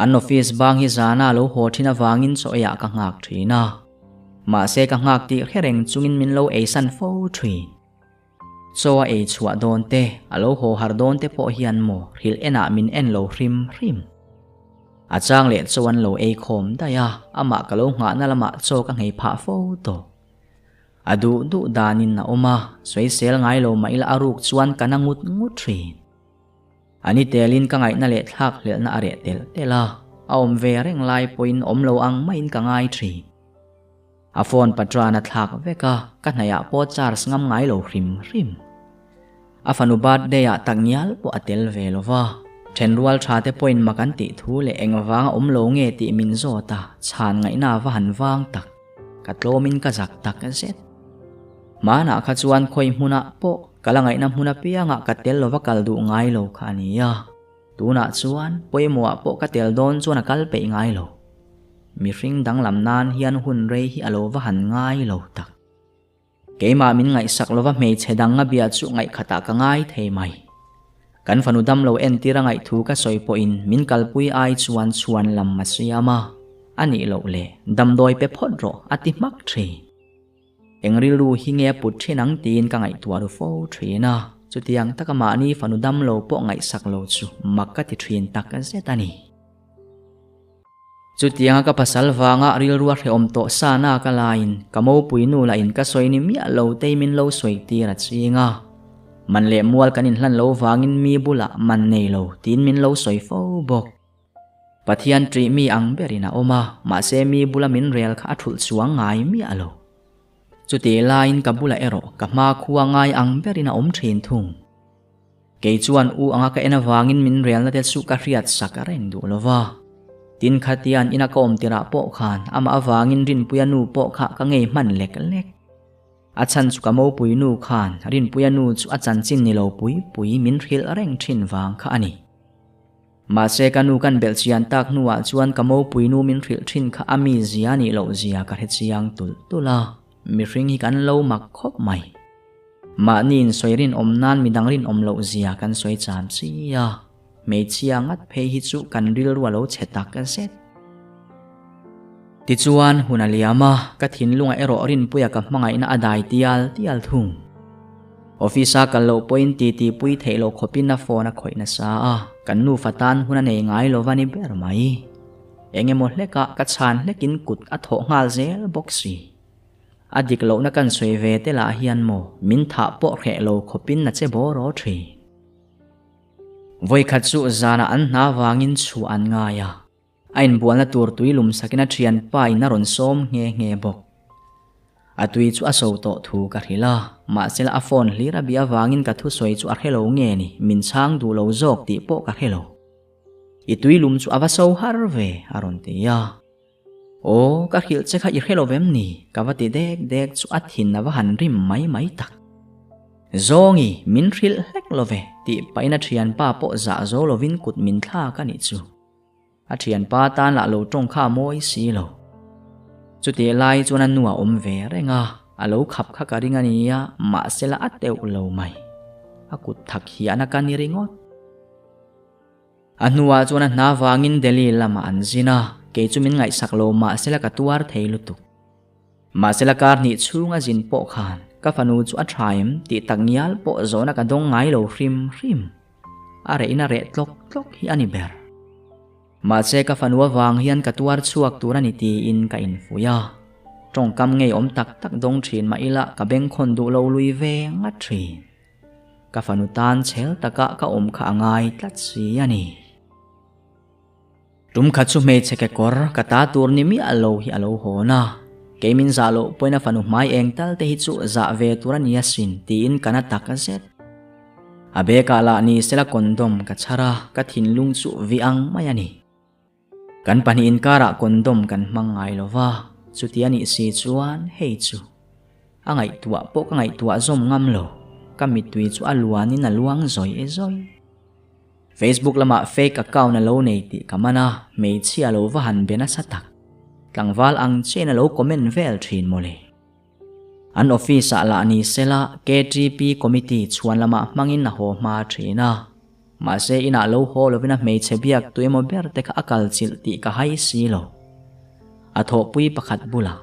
An office bang hi zana a lo haw thin avangin chaw eiah ka nghak thin a. Mahse ka nghak tih hre reng chungin min lo eisan fo thin. Chaw a ei chhuah dawn te, a lo haw har dawn te pawh hian maw hrilh enah min en lo hrim hrim. A chang leh chaw an lo ei khawm daih a, amah ka lo nghahna lamah chaw ka nghei phah fo tawh. A duh duh danin a awm a, sawisel ngai lo mah ila a ruk chuan ka na ngut ngut thin. A ni telin ka ngaihna leh thlak hlelhna a reh telh telh a, a awm ve reng lai pawhin awm lo ang maiin ka ngai thin. A phone patran a thlak vek a, ka hnaihah pawh charge ngam ngai lo hrim hrim. A fanu birthday ah takngial pawh a tel ve lo va, thenrual tha te pawhin mak an tih thu leh engvanga awm lo nge tih min zawt a, chhan ngaihna a va han vang tak. Ka tlawmin ka zak tak zet. Hmanah kha chuan khawi hmunah pawh ka la ngaihna hmun apiangah ka tel lova kal duh ngai lo kha a ni a. Tunah chuan pawimawhah pawh ka tel dawn chuan a kal peih ngai lo. Mihring danglam nan hian hun rei hi a lo va han ngai lo tak. Keimah min ngaihsak lova hmeichhe dang a bia chu ngaihkhatah ka ngai thei mai. Kan fanu damlo entir a ngaihthu ka sawi pawhin min kalpui ai chuan chhuan lam a siam a, a nih loh le, damdawi pe phawt rawh a ti hmak thin. Eng rilru hi nge a put thin ang tiin ka ngaihtuah ru fo thin a, chutiang taka mahni fanu damlo pawh ngaihsak lo chu mak ka ti thin tak zet a ni. Chutianga ka pasal vanga rilru a hrehawm tawh sa na ka laiin ka mopui nu lah in ka sawi ni miah lo tei min lo sawi tir a ching a. Man leh mual kan inhlan lo vangin mi bulah man nei lo tiin min lo sawi fo bawk. Pathian ṭih mi ang berin a awm a, mahse mi bula min rel kha a thulh chuang ngai miah lo. Chutih laiin ka bulah erawh ka hma khua ngai ang berin a awm ṭhin thung. Kei chuan u anga ka en avangin min relna te chu ka hriat sak a reng duh lo va. Tin khatian ina ka awm tirah pawh khan amah avangin Rinpuia nu pawh kha ka ngei hman lek lek. A chhan chu ka mopui nu khan Rinpuia nu chu a chanchin ni lo pui pui min hrilh reng thin vang kha a ni. Mahse ka nu kan belh chian tak hnuah chuan ka mopui nu min hrilh thin kha a mi zia nih loh zia ka hre chiang tulh tulh a, mihring hi kan lo mak khawp mai. Mahni insawi rinawm nan midang rinawm loh zia kan sawi cham chi a, hmeichhia ngat phei hi chu kan rilru a lo chhe tak zet. Tichuan, hun a liam a, ka thinlungah erawh Rinpuia ka hmangaihna a dai tial tial thung. Office-a kal loh pawhin titi pui theih loh khawpin a phone a khawih nasa a, kan nufa tan hun a nei ngai lo va ni ber mai. Eng emaw hlekah ka chhan hlekin kut a thawh nghal zel bawk si. A dik lohna kan sawi ve te lah hian maw min thah pawh hreh lo khawpin a che bawr aw thin. Vawikhat chu zanah an hna vangin chhuah an ngai a, a inbualna tur tui lum sakin a thianpa in a rawn sawm nghe nghe bawk. A tui chu a so tawh thu ka hrilh a, mahsela a phone hlir a bih avangin ka thusawi chu a hre lo nge ni, min chhang duh lo zawk tih pawh ka hre lo. I tui lum chu a va so har ve, a rawn ti a. Aw, ka hrilh che kha i hre lo vem ni? Ka va ti dek dek chu a thin a va han rim mai mai tak. Zawngi, min hrilh hlek lo ve, tih pahin a thianpa pawh zah zo lovin kut min thlak a nih chu. A thianpa tan lah lo tawng kha a mawi si lo. Chutih lai chuan a nu a awm ve reng a, a lo khap kha ka ring a nia, mahsela a teuh lo mai. A kut thak hian a ka ni ringawt. A hnuah chuan a hna vangin Delhi lamah an zin a, kei chu min ngaihsak lo mahsela ka tuar thei lutuk. Mahsela kar hnih chhunga zin pawh khan ka fanu chu a tha em tih tak ngial pawh zawhna ka dawng ngai lo hrim hrim. A rehin a reh tlawk tlawk hi a ni ber. Mahse ka fanu avang hian ka tuar chhuak tur a ni tiin ka infuih a. Tawngkam ngei awm tak tak dawng thin mah ila ka bengkhawn duh lo lui ve ngat thin. Ka fanu tan chhel taka ka awm kha a ngai tlat si a ni. Tum khat chu hmeichhe kekawr ka ta tur ni miah lo hi a lo hawn a, kei min zah loh pawhin a fanu hmai eng tal te hi chu zah ve tur a ni asin tiin ka na tak zet. A bekah lah ni sela condom ka chhar a, ka thinlung chu vi ang mai a ni. Kan pahnih inkarah condom kan hmang ngai lo va, chuti a nih si chuan hei chu a ngaihtuah pawh ka ngaihtuah zawm ngam lo, ka mittui chu a luanin a luang zawih zawih. Facebook lamah fake account a lo nei tih ka man a, hmeichhia lo va han be nasa tak. Tlangval ang chiahin a lo comment vel thin mawle. An office ah lah ni sela KTP committee chhuan lamah hmangin a haw hma thin a. Mahse inah lo haw lovin a hmeichhe biak tu emaw ber te kha a kal chilh tih ka hai si lo. A thawhpui pakhat bulah.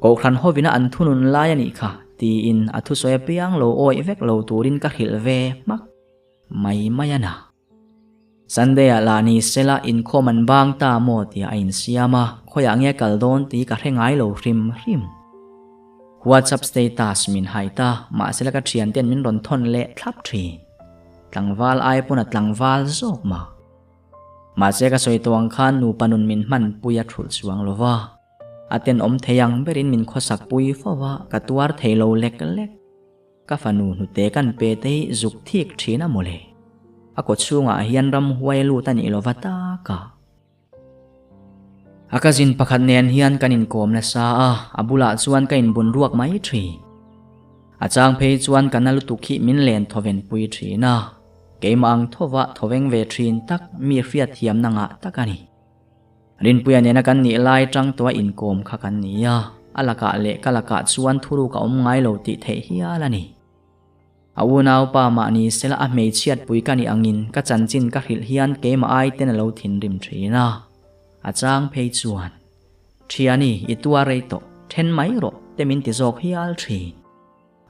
Kohhran hovina an thunun lai a nih kha tiin a thusawi apiang lo awih vek lo turin ka hrilh ve hmak. Mai mai a na. Sunday ah lah ni sela inkhawm an bang ta maw tia a insiam a, khawiah nge kal dawn tih ka hre ngai lo hrim hrim. WhatsApp status min hai ta, mahsela ka thianten min rawn thawn leh thlap thin. Tlangval ai pawn a tlangval zawk mah. Mahse ka sawi tawh ang khan nupa nun min hmanpui a thulh chuang lo va. A tenawm thei ang berin min khawsak pui fo va, ka tuar thei lo lek lek. Ka fanu hnute kan pe te hi zuk thik thin a mawle. A kaw chhungah hian ramhuai a lut a nih lova tak a. A cousin pakhat nen hian kan inkawm nasa a, a bulah chuan ka inbun ruak mai thin. A chang phei chuan ka na lutuk hi min len thawven pui thin a, keimah ang thova thawveng ve thin tak mi hriatthiamna ngah tak a ni. Rinpuia nena kan nih lai tang tawha inkawm kha kan ni a, a lakah leh ka lakah chuan thuruk a awm ngai lo tih theih hial a ni. A unaupa mahni sela a hmeichhiatpui ka nih angin ka chanchin ka hrilh hian keimah ai ten a lo thinrim thin a, a chang phei chuan, Thiani, i tuar rei tawh, then mai rawh, te min ti zawk hial thin.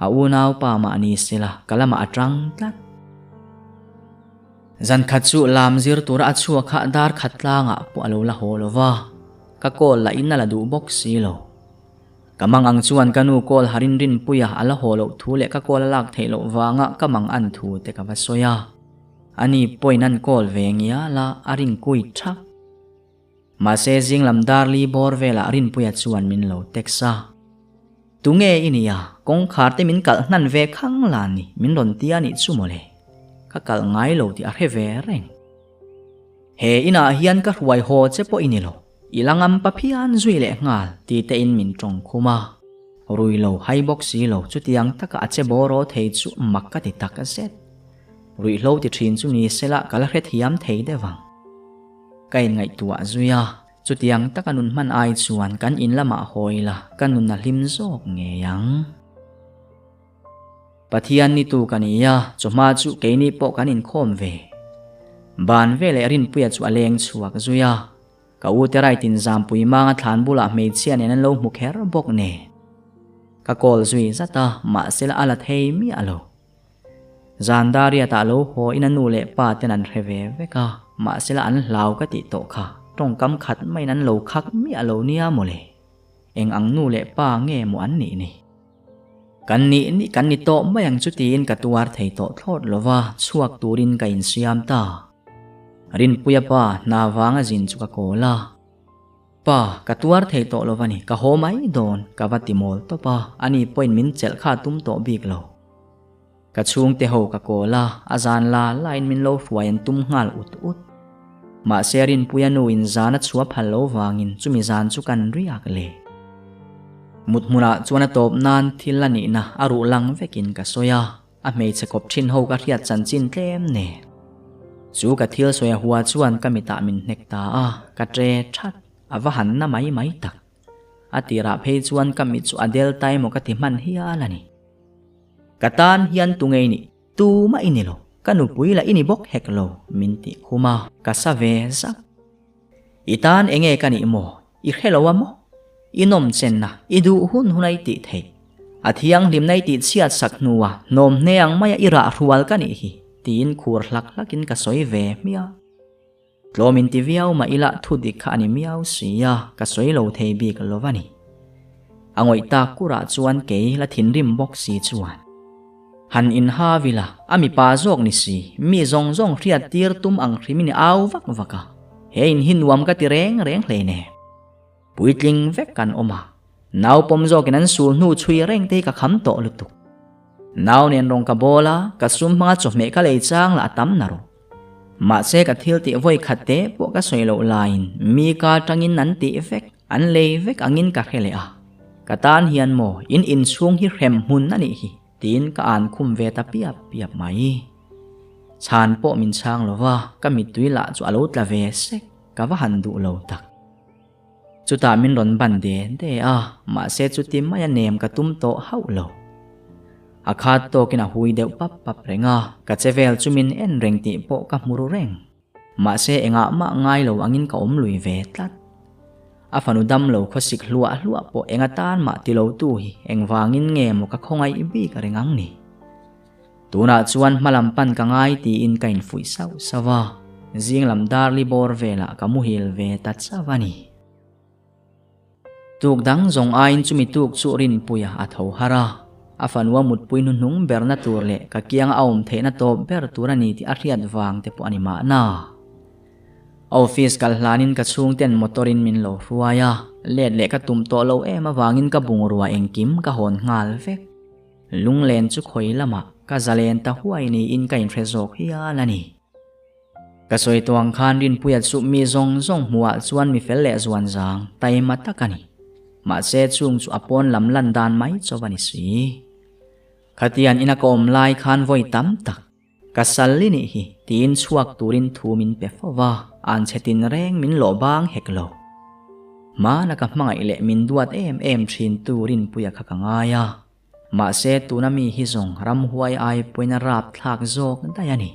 A unaupa mahni sela ka lamah a tang tlat. Zan khat chu lam zir tura a chhuak kha dar khat tlangah pawh a lo la haw lo va, ka call lah in a la duh bawk si lo. Ka mang ang chuan ka nu call harin rinpuia a la haw loh thu leh ka call a lak theih loh vanga ka mang an thu te ka va sawi a. Ani pawhin an call ve ngial a, a rin kui thak. Mahse zing lam dar li bawr velah Rinpuia chuan min lo text a. Tunge i nia, kawngkhar te min kalh hnan ve khang la ni, min rawn tia nih chu mawle. Ka kalh ngai lo tih a hre ve reng. He inah hian ka hruai haw che pawh i ni lo, i la ngam pa phian zui leh nghal ti te in min tawng khum a. Rui lo hai bawk si lo chutiang taka a che bawr aw thei chu mak ka ti tak zet. Ruihhlo ti thin chu ni sela ka la hrethiam thei deuh ang. Ka inngaihtuah zui a, chutiang taka nun hman ai chuan kan in lamah hawi la ka nun a hlim zawk ngei ang. Pathian ni tu ka ni a, chawhma chu keini pawh kan inkhawm ve. Ban veleh Rinpuia chu a leng chhuak zui a, ka u te right in Zampui manga thlan bulah hmeichhia nen an lo hmu kher bawk nen. Ka call zui zat a, mahse la a la thei miah lo. Zan Dariat ah lo haw in a nu leh pa ten an hre ve vek a, mahsela an hlau ka tih tawh kha tawngkam khat maiin an lo khak miah lo nia mawle. Eng ang nu leh pa nge maw an nih ni? Kan nih nih kan ni tawh mai ang chu tiin ka tuar thei tawh thlawt lova chhuak turin ka insiam ta. Rinpuia pa hna vanga zin chu ka kawl a. Pa, ka tuar thei tawh lo va ni, ka haw mai dawn, ka va ti mawl tawp a, ani pawhin min chelh kha a tum tawh bik lo. Ka chhungte ho ka kawl a, a zan la lain min lo hruai an tum nghal ut ut. Mahse Rinpuia nu in zan a chhuah phal lo vangin chumi zan chu kan riak le. Mut hmunah chuan a tawp nan thil a nihna a ruh lang vekin ka sawi a. A hmeichhe kawp thin ho ka hriat chanchin tlem nen. Chu ka thil sawi a hua chuan ka mitah min hnek ta a, ka tre that, a va han na mai mai tak. A tirah phei chuan ka mit chu a del ta emaw ka ti hman hial a ni. Ka tan hian tu ngei nih, tu mah i ni lo, ka nupui lah i ni bawk hek lo, min tih khum a, ka sa ve zak. I tan enge ka nih maw? I hre lo a maw? I nawm chenna, i duh hun hun a i tih theih. A thianghlimna i tih chhiat sak hnua hnawm hne ang maia i rah hrual ka nih hi, tiin khur hlak hlakin ka sawi ve hmiah. Tlawm inti viau mah ila thudik kha a ni miau si a, ka sawi lo thei bik lo a ni. A ngawih tak kurah chuan kei la thinrim bawk si chuan. Han inha vila, a mipa zawk ni si, mi zawng zawng hriat tir tum ang hrimin i au vak vak a, he in hi nuam ka ti reng reng hleinem. Puitling vek kan awm a, nau pawm zawkin an sul hnu chhui reng te hi ka kham tawh lutuk. Nau nen rawng ka bawl a, ka sum hmanga chawhmeh ka lei chang lah a tam na rawh. Mahse ka thil tih vawi khat te pawh ka sawi loh laiin mi ka tangin an tih vek, an lei vek angin ka hre leh a. Ka tan hian maw in inchhung hi hrem hmun a nih hi. Tiin ka an khum ve ta piap piap mai. Chhan pawh min chhang lo va, ka mittui lah chu a lo tla ve sek, ka va han duh lo tak. Chutah min rawn ban de de a, mahse chuti maia nem ka tum tawh hauh lo. A khat tawkin a hui deuh pap pap reng a, ka che vel chu min en reng tih pawh ka hmu ru reng. Mahse engah mah ngai lo angin ka awm lui ve tlat. A fanu dam lo khawsik hluah hluah pawh eng atan mah ti lo tu hi engvangin nge maw ka khawngaih bik a ring ang ni. Tunah chuan hmalam pan ka ngai tiin ka infuih sauh sauh a, zing lam dar li bawr velah ka muhil ve ta chauh a ni. Tuk dang zawng aiin chumi tuk chu Rinpuia a tho har a, a fanua mutpui hnuhnung berna tur leh ka kianga a awm theihna tawp ber tur a ni tih a hriat vang te pawh a ni mahna. A office kal hlanin ka chhungten motor-in min lo hruai a, let leh ka tum tawh lo em avangin ka bungrua engkim ka hawn nghal vek. Lunglen chu khawi lamah ka zalen ta huai niin ka inhre zawk hial a ni. Ka sawi tawh ang khan Rinpuia chu mi zawng zawng hmuhah chuan mi fel leh zuan zang, taima tak a ni. Mahse chung chu a pawn lam lan dan mai chauh a ni si. Khatian ina ka awm lai khan vawi tam tak, Ka sal i nih hi, tiin chhuak turin thu min pe fo va, an chhe tin reng min lawh bang hek lo. Hmana ka hmangaih leh min duat em em thin tu Rinpuia kha ka ngai a. Mahse tuna mi hi zawng ramhuai ai pawhin a rapthlak zawk daih a ni.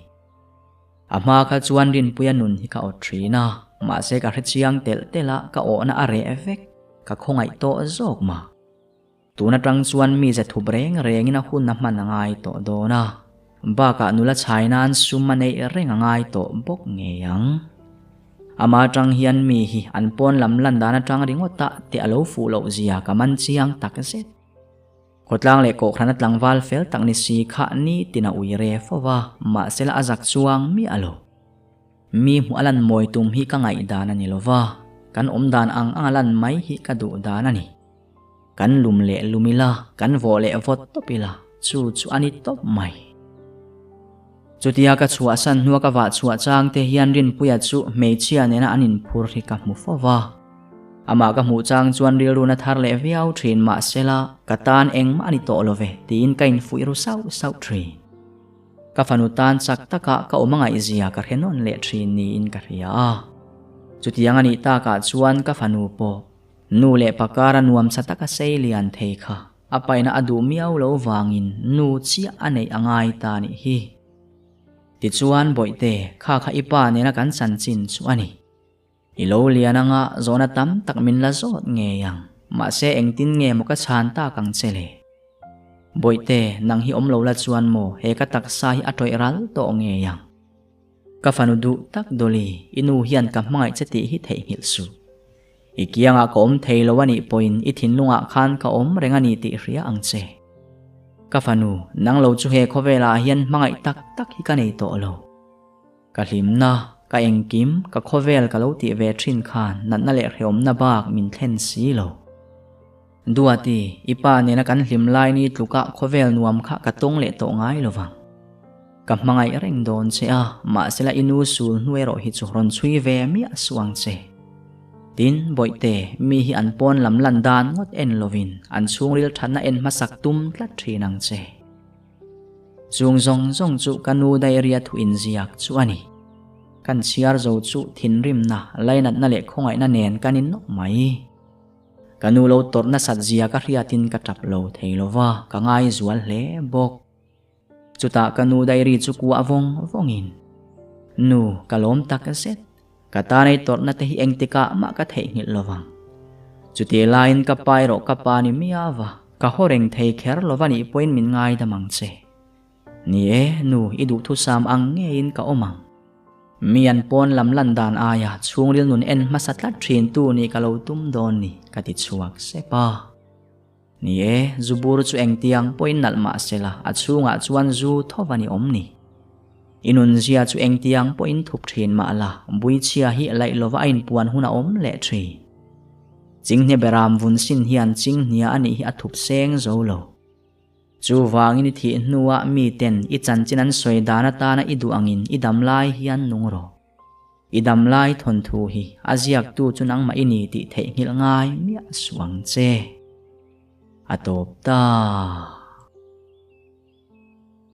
A hma kha chuan Rinpuia nun hi ka awt thin a, mahse ka hrechiang telh telh a, ka awhna a reh vek, ka khawngaih tawh zawk mah. Tun atang chuan mi ze thup reng rengin a hun a hman a ngai tawh dawn a, bakah nula chhai nan sum a neih reng a ngai tawh bawk ngei ang. Ama atang hian mi hi an pawn lam lan dan atang ringawt ah teh a lo fuh loh zia ka man chiang tak zet. Khawtlang leh kohhran a tlangval fel tak ni si kha nitin a ui re fo va, mahsela a zak chuang miah lo. Mi hmuh a lan mawi tum hi ka ngaihdan a ni lo va, kan awm dan ang ang a lan mai hi ka duh dan a ni. Kan lum leh lum ila, kan vawh leh vawt tawp ila, chu chu a ni tawp mai. Chutia ka chhuahsan hnua ka vah chhuah chang te hian Rinpuia chu hmeichhia nena an inphur hi ka hmu fo va. Amah ka hmuh chang chuan rilruna thar leh viau thin mahsela ka tan engmah a ni tawh lo ve tiin ka infuih ru sauh sauh thin. Ka fanu tan chak takah ka awm a ngaihzia ka hre nawn leh thin niin ka hria a. Chutiang a nih takah chuan ka fanu pawh nu leh pa kara nuamsa taka sei lian thei kha a paina a duh miau lo vangin nu chiah a neih a ngai ta nih hi. Tichuan Bawihte, kha kha i pa nena kan chanchin chu a ni. I lo lian anga zawhna tam tak min la zawt ngei ang, mahse engtin nge maw ka chhan tak ang che le? Bawihte, nang hi awm lo la chuan maw he ka taksa hi a tawih ral tawh ngei ang. Ka fanu duh tak Dolly, i nu hian ka hmangaih che tih hi theihnghilh suh. I kiangah ka awm thei lo a nih pawhin i thinlungah khan ka awm reng a ni tih hria ang che. Ka fanu, nang lo chu he khawvelah hian hmangaih tak tak hi ka nei tawh lo. Ka hlimna, ka engkim, ka khawvel ka lo tih ve thin khan natna leh hrehawmna bak min thlen si lo. Duati, i pa nena kan hlim lai ni tlukah khawvel nuam kha ka tawng leh tawh ngai lo vang. Ka hmangaih reng dawn che a, mahsela i nu sul hnu erawh hi chu rawn chhui ve miah suh ang che. Tin, Bawihte, mi hi an pawn lam lan dan ngawt en lovin an chhungril thatna en hmasak tum tlat thin ang che. Chung zawng zawng chu ka nu diary-a thu inziak chu a ni. Kan chhiar zo chu thinrimna, lainatna leh khawngaihna nen kan innawk mai. Ka nu lo tawrh nasat zia ka hriatin ka tap lo thei lo va, ka ngai zual hle bawk. Chutah ka nu diary chu kuah vawng vawngin, Nu, ka lawm tak zet. Ka tan ei tawrhna te hi engtikah mah ka theihnghilh lo vang. Chutih laiin ka pa erawh ka pa ni miau a, ka haw reng thei kher lo va nih pawhin min ngaidam ang che. Ni e, nu, i duhthusam ang ngeiin ka awm ang. Mi an pawn lam lan dan aia chhungril nun en hmasa tlat thin tu nih ka lo tum dawn ni ka ti chhuak sep a. Ni e, zu bur chu engtiang pawhin nalh mah se la, a chhungah chuan zu thawva ni awm ni. I nunzia chu engtiang pawhin thup thin mah la, buichhia hi laih lova a inpuan hun a awm leh thin. Chinghne beram vun sin hian chinghnia a nih hi a thup seng zo lo. Chuvangin i thih hnuah miten i chanchin an sawi dan atana i duh angin i dam lai hian nung rawh. I dam lai thawnthu hi a ziaktu chu nangmah i ni tih theihnghilh ngai miah suh ang che. A tawp ta.